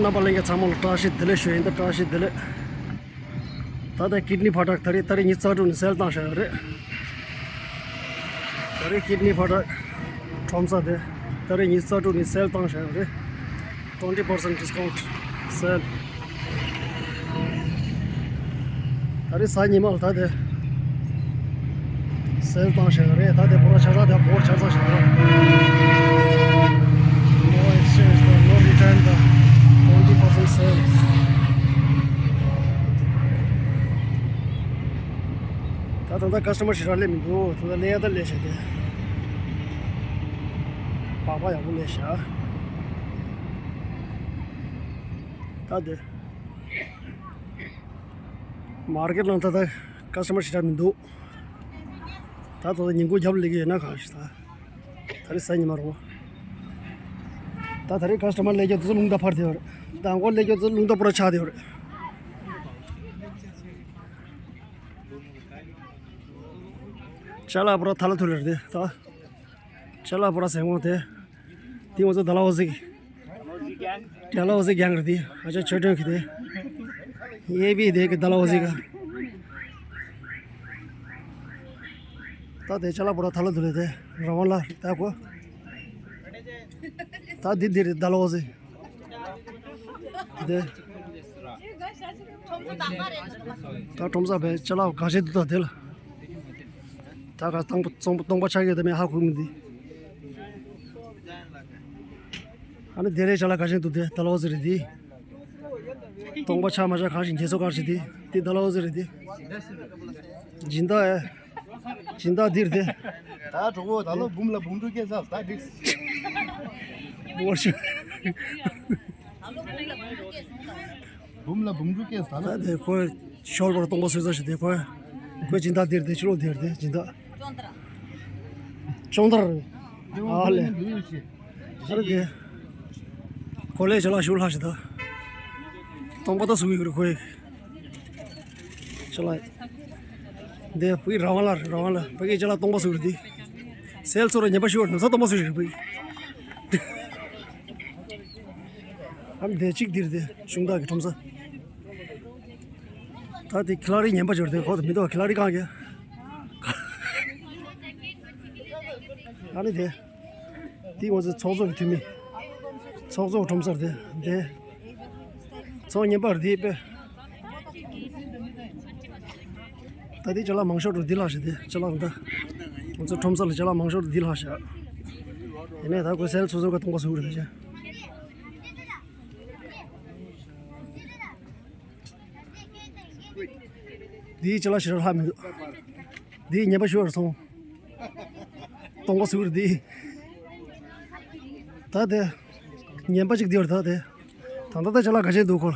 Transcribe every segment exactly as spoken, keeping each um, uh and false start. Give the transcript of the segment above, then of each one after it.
རྣམ་པ་ལྷན་རྒྱས་ཚང་མ་ལ་བཀྲ་ཤིས་བདེ་ལེགས་ཞུ་ཡིན། ད་བཀྲ་ཤིས་བདེ་ལེགས། ད་ལྟ་ཀིཌ་ནི་ཕར་ཊག་ད་རེས་ད་རེས་ཉི་ཤུ་རྩ་དྲུག་ནས་སེལ་བཏང་བཞག་ཡོད་རེད། ད་རེས་ཀིཌ་ནི་ཕར་ཊག་ཁྲོམ་ས་དེ་ད་རེས་ཉི་ཤུ་རྩ་དྲུག་ནས་སེལ་བཏང་བཞག་ཡོད་རེད། twenty percent discount sale. ད་རེས་གཟའ་ཉི་མ་ལ་ད་དེ་སེལ་བཏང་བཞག་རེད། ད་དེ་པོ་ར་ཆ་ཚང་དེ་བོར་ཆ་ཚང་བཞག་རེད། No exchange དང་no return དང་twenty percent sale. ད་ད་ལྟ་ཀ་སི་ཊ་མར་ཞེ་དྲག་སླེབས་མི་འདུག་ད་ལྟ་སླེབས་ཡ་ད་སླེབས་བཞག་དེ། སྦག་སྦག་ཡག་པོ་སླེབས་བཞག་ད་དེ། མར་ཀེཊ་ནང་ད་ལྟ་ཀ་སི་ཊ་མར་ཞེ་དྲག་མི་འདུག་ད་ད་ལྟ་ཉིན་གུང་རྒྱབ་ལ་སླེབས་ཀྱི་ཡོད་ན་གང་ཞིག་ད། ད་རེས་གཟའ་ཉི་མ་རེད་པ། ད་ད་རེས་ཀ་སི་ཊ་མར་སླེབས་ཀྱི་དེ་ཚོ་རླུང་རྟ་འཕར་བསྡད་ཡོད་རེད། མདང་དགོང་སླེབས་ཀྱི་དེ་ཚོ་རླུང་རྟ་པོ་ར་ཆགས་བསྡད་ཡོད་རེད། ཅ་ལག་པོ་ར་ཐལ་ལ་ཐུལ་ལ་རེད་དེ་ད། ཅ་ལག་པོ་ར་ཟེར་འོང་དེ། དེ་ང་ཚོ་ཌལ་ཧོ་སི་གི། ཌལ་ཧོ་སི་གྷེང་རེད་དེ། ཨ་ཅག་ཆོས་སྒྲོན་གི་དེ། ཨེ་བི་དེ་གི་ཌལ་ཧོ་སི་ག་ད་དེ་ཅ་ལག་པོ་ར་ཐལ་ལ་ཐུལ་ལ་དེ་རང་དབང་ལ་ད་གོ་ད་འདི་འདི་རེད་ཌལ་ཧོ་སི། དེ། ད་ཁྲོམ་ས་བས་ཅ་ལག་ག་ཤེད་འདུག་ད་དེ་ལ། ད་ག་སྟོང་པ་སྟོང་པ་སྟོང་པ་ཆགས་ཡོད་ད་མེད་ཧ་གོ་མི་འདུག་ཨ་ནི་དེ་རེད་ཅ་ལག་ག་ཤེད་འདུག་དེ་ཌལ་ཧོ་སི་རེད་དེ། སྟོང་པ་ཆགས་མ་ཆགས་གང་ཞིག་འཇལ་ཚོ་གར་ཞིག་དེ་དེ་ཌལ་ཧོ་སི་རེད་དེ། སྦྱིན་བདག་ཨེ། སྦྱིན་བདག་འདིར་དེ། ད་གྲོགས་པོ་ད་ལོ་འབུམ་ལ་འབུམ་དྲུག་སྐྱེས་ས་ད་འགྲིག་འོ་ཤི། འབུམ་ལ་འབུམ་དྲུག་སྐྱེས་ས་ད་ལོ། ད་དེ་ཁོས་ཤོར་བར་སྟོང་པ་བཟོས་ས་ཞིག་དེ་ཁོས། ཁོས་སྦྱིན་བདག་འདིར་དེ་ཕྱི་ལོགས་འདིར་དེ་སྦྱིན་བདག་ཅོང་ཏར། ཨ་ལེ། ཨ་རེ་དེ། ཁོ་ལས་ཅ་ལག་ཞུ་ལྷག་ཞིག་ད། སྟོང་པ་ད་བཟོ་གི་ཡོད་རེད་ཁོས། ཅ་ལག་འདི་བུའི་རང་དབང་ལ་རང་དབང་ལ་ཕ་གི་ཅ་ལག་སྟོང་པ་བཟོ་གི་རེད་དེ། སེལ་ཚོ་ར་ཉན་པ་ཞུ་བར་ནུ་ཚ་སྟོང་པ་བཟོ་གི་རེད་བུའི། ཨམ་དེ་གཅིག་འདིར་དེ་ཤུང་དག་གི་ཁྲོམ་ས། ད་དེ་ཁི་ལ་རི་ཉན་པ་ཞུ་བར་དེ་ཁོ་ད་མི་འདུག་ཁི་ལ་རི་གང་གི། ཨ་ནི་དེ། དེ་ང་ཚོའི་ཚོགས་གཙོ་གི་འཐུས་མི། ཚོགས་གཙོ་གི་ཁྲོམ་སར་དེ་དེ། ཚོགས་ཉན་པར་དེ་དཔེ། ད་དེ་ཅ་ལག་མང་ཤོས་འགྲོ་འདི་ལྷག་ཞིག་དེ་ཅ་ལག་འདི། ང་ཚོ་ཁྲོམ་སར་ལ་ཅ་ལག་མང་ཤོས་འགྲོ་འདི་ལྷག་ཞིག་ཡིན་ནའི་ད་ཁོས་སེལ་ཚོ་ཚོ་ག་གཏོང་པ་བཟོ་གི་རེད་ཤག་འདིའི་ཅ་ལག་ཞེ་དྲག་ལྷག་མི་འདུག་འདིའི་ཉན་པ་ཞུ་བར་སོང་། སྟོང་པ་ཟུག་རེད་འདི། ད་དེ། ཉན་པ་ཅིག་འདི་བར་ད་དེ། ད་ལྟ་ད་ཅ་ལག་ག་ཅན་འདུག་ཁོ།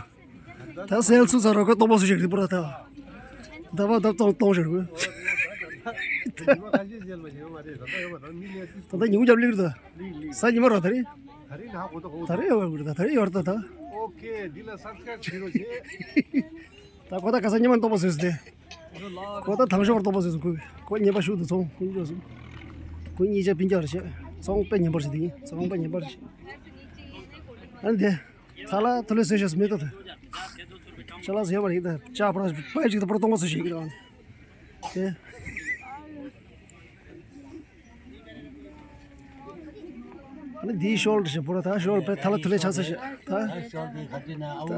ད་སེལ་ཚུགས་ཚར་རོགས་ཁོ་སྟོང་པ་ཟུག་ཞིག་རེད་པོ་ར་ད། ད་བ་ད་སྟོང་སྟོང་ཞིག་རེད། ད་ད་ཉིན་རྒྱབ་ལིག་རེད་ད། གཟའ་ཉི་མ་ར་ད་རེད། ད་རེས་ལྷག་གོ་ད་གོ་ད་རེས་ཡོད་རེད་ད། ད་རེས་ཡོད་རེད་ད་ད། ཨོ་ཁེ། འདི་ལ་སབ་སི་ཀ་རེབ་བྱེད་རོགས་བྱེད། ད་ཁོ་ད་ག་ས་ཉི་མ་སྟོང་པ་བཟོས་སོང་སྟེ། ཁོ་ད་དང་ཤོག་སྟོང་པ་བཟོས་སོང་། ཁོ་ཁོ་ཉེས་པ་ཤུགས་ཏུ་ཚོང་ཁོ་ཉོས་སོང་། ཁོ་གཉིས་ཆ་སྤུན་ཀྱག་རེད་བྱས། ཚོང་དཔེ་ཉན་པར་བྱེད་དེ་ཡིན། ཚོང་དཔེ་ཉན་པར་བྱེད། ཨ་ནི་དེ། ཚ་ལ་ཐུ་ལེ་བཟོས་ཤག་མེད་ད་དེ། ཅ་ལག་བཟོས་པ་རེད་ད། ཅ་པ་ར་པའི་ཅིག་ད་པ་ར་སྟོང་པ་བཟོས་ཤིག་ར། དེ། ཨ་ནི་འདིའི་ཤོལ་ཞེས་པོ་ར་ད་ཤོལ་པའི་ཐ་ལ་ཐུ་ལེ་ཆ་ས་ཞེས་ད། ཤོལ་དེ་ག་དུས་ན་ཨ་བུ་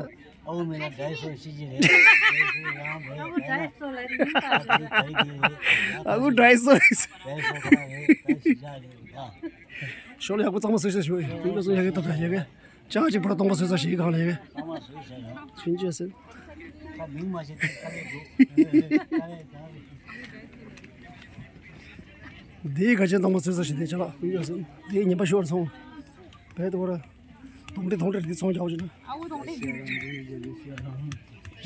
ཨ་བུ་མེད་ན་ཌའི་སོ་ཤི་ཅི་རེད། ཌའི་སོ་རང་རེད། ཨ་བུ་ཌའི་སོ་རེད། ཨ་བུ་ཌའི་སོ་རེད། ཌའི་སོ་ཁོ་རང་རེད། ད་ཤི་ཆ་རེད་ད། ཤོལ་ཡག་པོ་གཙང་མ་བཟོས་ཤག་ཞུ་ཡིན། ཕུན་ཚོགས་སུ་ཡག་གི་ཐོབ་ད་ཡག་གི། ཅག་ཅིག་པོ་ར་སྟོང་པ་བཟོས་ས་ཞིག་གང་ལ་ཡག་གི། ཚང་མ་བཟོས་ཤག་ཡང་། ཕྱིན་ཆད་ཟེར། ད་མིང་མ་ཤེས་ཏེ་ཁ་ལས་འདུག་ཁ་ལས་ད་རེད། འདིའི་ག་ཅན་སྟོང་པ་བཟོས་ས་ཞིག་དེ་ཅ་ལག་ཕུན་ཚོགས་སུ་འདིའི་ཉན་པ་ཤོར་སོང་། བས་དོ་ར། དོང་ཁྲི་དོང་ཁྲི་འདི་ཚོང་རྒྱག་བྱུང་ན།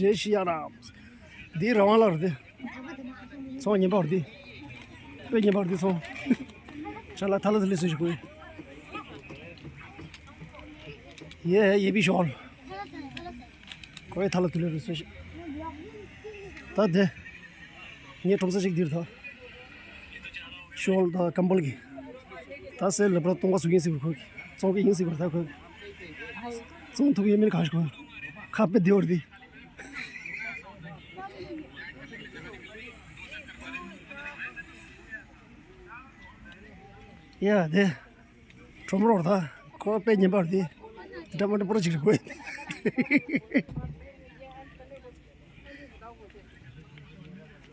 རེ་ཤི་ཡ་ར། འདི་རང་དབང་ལ་རེད་དེ། ཚོང་ཉན་པ་རེད་དེ། དཔེ་ཉན་པ་རེད་དེ་ཚོང་། ཅ་ལག་ཐ་ལ་ཐུ་ལེ་བཟོས་ཤིག་ཁོས། ཡེ་ཡེ་བི་ཤོལ། ཁོས་ཐ་ལ་ཐུ་ལེ་བཟོས་ཤིག་ད་དེ། ངའི་ཁྲོམ་ས་ཞིག་འདིར་ད། ཤོལ་དང་ཀམ་བལ་གྱི། ད་སེལ་ལ་པ་ར་སྟོང་པ་ཟུག་ཡིན་སྲིད་པར་ཁོས་ཀྱི། བཙོང་གི་ཡིན་སྲིད་པར་ད་ཁོས་ཀྱི། བཙོང་ཐུབ་ཡོད་མེད་གང་ཞིག་གོ། ཁ་དཔེ་བདེ་བར་བདེ། ཡ་དེ། ཁྲོམ་རོགས་ད། ཁོ་དཔེ་ཉན་པར་བདེ། འདྲ་མ་འདྲ་པོ་ར་ཅིག་རེད་གོ།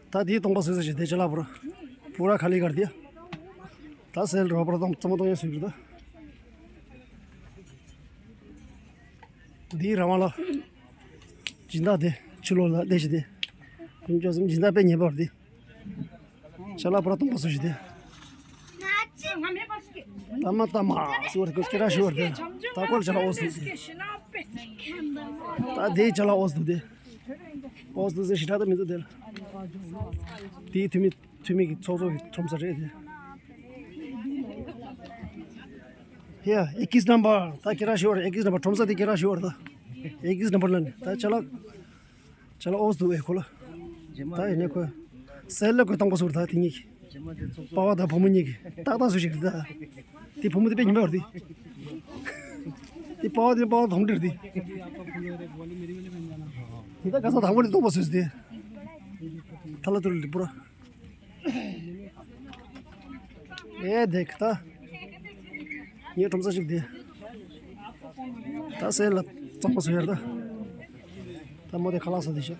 ད་དེའི་སྟོང་པ་སོས་ས་ཞིག་དེ་ཅ་ལག་པུ་ར། པུ་ར་ཁ་ལི་གར་དེ། ད་སེལ་རོ་པུ་ར་དང་རྩོམ་གཏོང་ཡ་སུས་རེད་ད། འདིའི་རང་དབང་ལ། སྦྱིན་བདག་དེ་ཕྱི་ལོགས་ལ་བསྡད་ཤིག་དེ། ཀུན་སྤྱོད་སེམས་སྦྱིན་བདག་དཔེ་ཉན་པར་དེ། ཅ་ལག་པུ་ར་སྟོང་པ་སོས་ཤིག་དེ། ཏ་མ་ཏ་མ་སུ་བར་ཀུ་སྐེ་ར་ཤི་བར་དེ། ད་ཀོལ་ཅ་ལག་འོ་སུ་དེ། ད་དེའི་ཅ་ལག་འོ་སུ་དེ། འོ་སུ་དེ་ཞི་དྲག་ད་མི་འདུག་དེ་ལ། དེའི་འཐུས་མི། འཐུས་མི་གི་ཚོགས་གཙོ་གི་ཁྲོམ་ས་རེད་དེ། ཧེ་ཨེ་ཀིས་ནམ་བར། ད་ཁྱེད་རང་ཞུ་བར་ཨེ་ཀིས་ནམ་བར་ཁྲོམ་ས་དེ་ཁྱེད་རང་ཞུ་བར་ད། ཨེ་ཀིས་ནམ་བར་ལ་ནི་ད་ཅ་ལག་ཅ་ལག་འོ་སུ་འདུག་ཨེ་ཁོ་ལ། ད་ཡིན་ནའི་ཁོ། སེལ་ལ་ཁོས་བཏང་པ་སུ་རེད་ད་དེ་གཉིས་ཀྱི། པ་བ་དང་བུ་མོ་གཉིས་ཀྱི་ཏག་ཏག་སུ་ཞིག་རེད་ད། དེ་བུ་མོ་དེ་དཔེ་ཉིན་པ་རེད་དེ། དེ་པ་བ་དེ་པ་བ་དོམ་དྲིལ་དེ། དེ་ད་ག་ས་དང་པོ་ནས་གཏོང་པ་སུ་དེ། ཐ་ལ་ཐུར་ལི་པུ་ར། ཨེ་དེ་ད། ངའི་ཁྲོམ་ས་ཞིག་དེ། ད་སེལ་ལ་གཙང་པོ་བཟོས་ཡར་ད། ད་མོ་དེ་ཁ་ལག་ཟ་དེ་ཤ།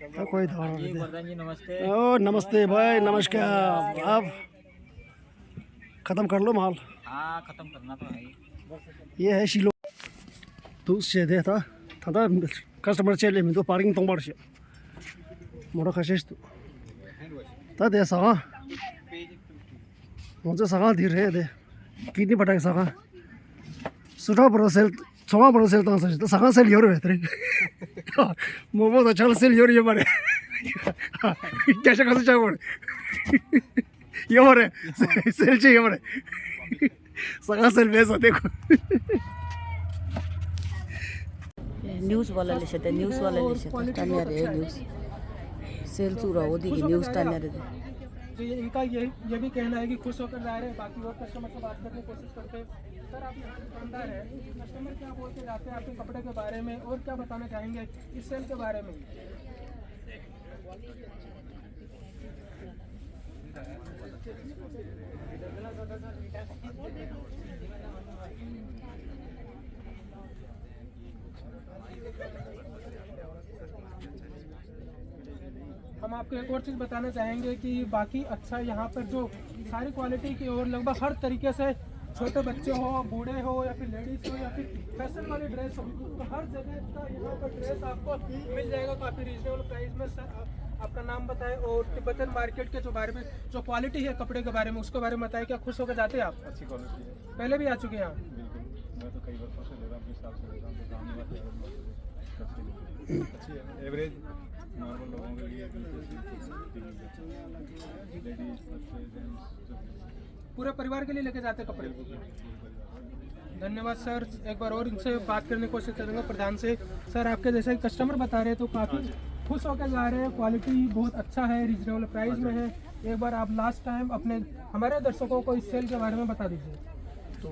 ད་ཁོའི་ད་རང་རེད་དེ། जी, प्रधान जी, नमस्ते। ओ नमस्ते भाई, नमस्कार। अब खत्म कर लो माल। हाँ, खत्म करना तो है ही। ये है शिलो। དུ་བྱས་ཏེ་ད་ད་ལྟ་ཀ་སི་ཊ་མར་ཅིག་སླེབས་མི་འདུག་པར་ཀིང་སྟོང་པར་བྱས། མོ་ཊ་ཁ་ཤས་ཤིག་འདུག་ད་དེ་ཟ་ཁང་། ང་ཚོའི་ཟ་ཁང་འདི་རེད་དེ། ཀིད་ནི་པ་ཊ་གི་ཟ་ཁང་། སུ་ཊ་པོ་རོ་སེལ། ཚོང་པ་པོ་རོ་སེལ་བཏང་ས་ཞིག་ད་ཟ་ཁང་སེལ་ཡོད་རེད་པས་དེ་རིང་། མོག་མོག་དང་ཆང་ལ་སེལ་ཡོད་རེད་ཡོད་མ་རེད། བརྒྱ་ཆ་ག་ཚོད་ཆགས་པ་རེད། ཡོད་མ་རེད། སེལ་ཆེ་ཡོད་མ་རེད། ཟ་ཁང་སེལ་མེད་ས་དེ་ཁོ། न्यूज़ वाला ले सकते हैं, न्यूज़ वाला ले सकते हैं, टन्या रहे न्यूज़। सेल चूरा वो दी की न्यूज़ टन्या रहे। जी, इनका ये, ये भी कहना है कि खुश होकर जा रहे हैं, बाकी और कस्टमर से बात करने की कोशिश करते हैं। सर, आप यहाँ दुकानदार हैं, कस्टमर क्या बोल के जाते हैं आपके कपड़े के बारे में और क्या बताना चाहेंगे इस सेल के बारे में? हम आपको एक और चीज़ बताना चाहेंगे कि बाकी अच्छा यहाँ पर जो सारी क्वालिटी की और लगभग हर तरीके से छोटे बच्चे हो, बूढ़े हो या फिर लेडीज हो या फिर फैशन वाली ड्रेस हो, तो हर जगह का यहाँ पर ड्रेस आपको मिल जाएगा काफ़ी रीजनेबल प्राइस में। सर, आप, आपका नाम बताएं और तिब्बतन मार्केट के जो बारे में, जो क्वालिटी है कपड़े के बारे में, उसके बारे में बताएं। क्या खुश होकर जाते हैं आप? अच्छी क्वालिटी है। पहले भी आ चुके हैं आप? बिल्कुल, मैं तो कई वर्षों से ले रहा हूँ, बीस साल से ले रहा हूँ, तो दाम भी अच्छे हैं, अच्छी है, एवरेज नॉर्मल लोगों के लिए बिल्कुल सही चीज़ है। लेडीज, बच्चे, जेंट्स, सब। पूरे परिवार के लिए लेके जाते हैं कपड़े? बिल्कुल, बिल्कुल, पूरे परिवार। धन्यवाद सर। एक बार और इनसे बात करने की कोशिश करेंगे, प्रधान से। सर, आपके जैसे कस्टमर बता रहे हैं तो काफ़ी खुश होकर जा रहे हैं, क्वालिटी बहुत अच्छा है, रीजनेबल प्राइस में है। एक बार आप लास्ट टाइम अपने, हमारे दर्शकों को इस सेल के बारे में बता दीजिए। तो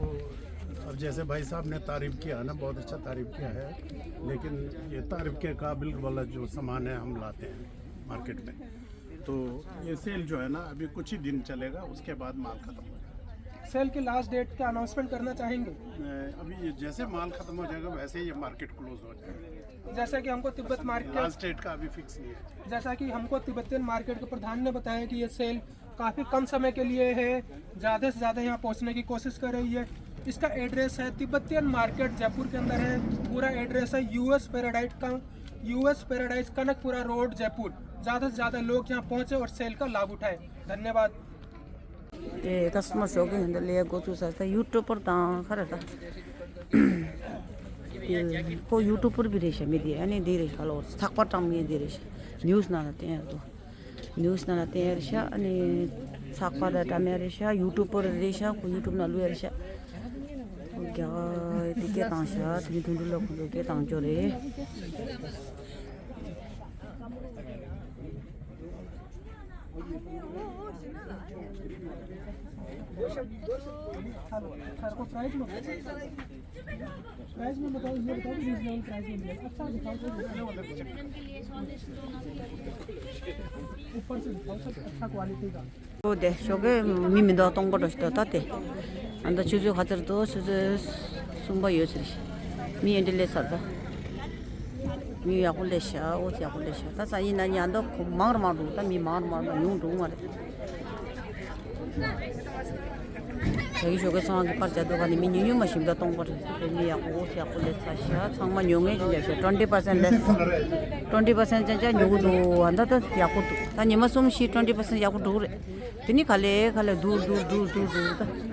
अब जैसे भाई साहब ने तारीफ किया है ना, बहुत अच्छा तारीफ किया है, लेकिन ये तारीफ के काबिल वाला जो सामान है हम लाते हैं मार्केट में। तो ये सेल जो है ना, अभी कुछ ही दिन चलेगा, उसके बाद माल खत्म हो जाएगा। सेल की लास्ट डेट का अनाउंसमेंट करना चाहेंगे? अभी ये जैसे माल खत्म हो जाएगा, वैसे ही ये मार्केट क्लोज हो जाएगा। जैसा कि हमको तिब्बत मार्केट, लास्ट डेट का अभी फिक्स नहीं है। जैसा कि हमको तिब्बतियन मार्केट के प्रधान ने बताया कि ये सेल काफ़ी कम समय के लिए है, ज़्यादा से ज़्यादा यहाँ पहुँचने की कोशिश कर रही है। इसका एड्रेस है तिब्बतियन मार्केट, जयपुर के अंदर है। पूरा एड्रेस है यूएस पैराडाइज का, यूएस पैराडाइज कनकपुरा रोड, जयपुर। ज़्यादा से ज़्यादा लोग यहाँ पहुँचे और सेल का लाभ उठाएं। धन्यवाद। དེ་ཀ་སི་ཊ་མར་ཞོགས་ཀྱི་ཡོན་ཏན་ལས་འགོ་ཚུགས་ས་ད་ཡུ་ཊུབ་པར་དང་ཁ་ར་ད། དེ་ཁོ་ཡུ་ཊུབ་པར་བི་རེད་ཤ་མི་དེ་ཨ་ནི་དེ་རེད་ཤ་ལོ་ཚགས་པར་བཀྲམ་མཁན་དེ་རེད་ཤ། ནིའུ་སི་ནང་ལ་བསྟན་ཡ་རེད་དོ། ནིའུ་སི་ནང་ལ་བསྟན་ཡ་རེད་ཤ། ཨ་ནི་ཚགས་པར་ལ་བཀྲམ་ཡ་རེད་ཤ། ཡུ་ཊུབ་པར་རེད་ཤ། ཁོ་ཡུ་ཊུབ་ནང་བླུག་ཡ་རེད་ཤ། ཁོ་རྒྱ་གར་དེ་སྐད་བཏང་ཤ། དེ་ནི་དུང་དུ་ལ་ཁོ་ཚོ་སྐད་བཏང་ཅོ་རེད། प्राइस में बताओ, ये बताओ कि रीजनेबल प्राइस में मिलेगा। अच्छा दिखाओ, तो ऊपर से दिखाओ, सब अच्छा क्वालिटी का। འོ་དེ་ཞོགས་ཀས་མི་མི་འདུག་སྟོང་པ་འགྲོ་ཞིག་འདུག་ད་དེ། ཨ་ད་ཆུ་ཚོད་ག་ཚོད་འདུག་ཆུ་ཚོད་གསུམ་པ་ཡོད་ཟེར་ཞིག་མི་ཨེ་འདྲ་སླེབས་ཚར་ད། མི་ཡག་པོ་སླེབས་ཤག་འོ་ཡག་པོ་སླེབས་ཤག་ད་སང་ཉིན་གནངས་ཉིན་ཨ་ད་མང་རུ་མང་འགྲོ། ད་མི་མང་རུ་མང་རུ་ཉུང་འགྲོ་མ་རེད། ད་གི་ཞོགས་ཀས་ཚོང་ཁང་གི་པར་བྱ་དུ་ག་ནས་མི་ཉུང་ཉུང་མ་ཞིག་འདུག་སྟོང་པ་རེད། དེ་མི་ཡག་པོ་ཡག་པོ་སླེབས་ཚར་ཤག་ཚང་མ་ཉོ་མཁན་ཅིག་ལས་ཤག twenty percent less, twenty percent ཅན་ཅན་ཉོ་གི་འདུག་ཨ་ད་ད་ཡག་པོ་འདུག་ད་ཉི་མ་གསུམ་བཞི་twenty percent ཡག་པོ་འགྲོ་གི་རེད། དེ་ནི་ག་ལེ་ག་ལེ་འདུག་འདུག་འདུག་འདུག་འདུག་ད།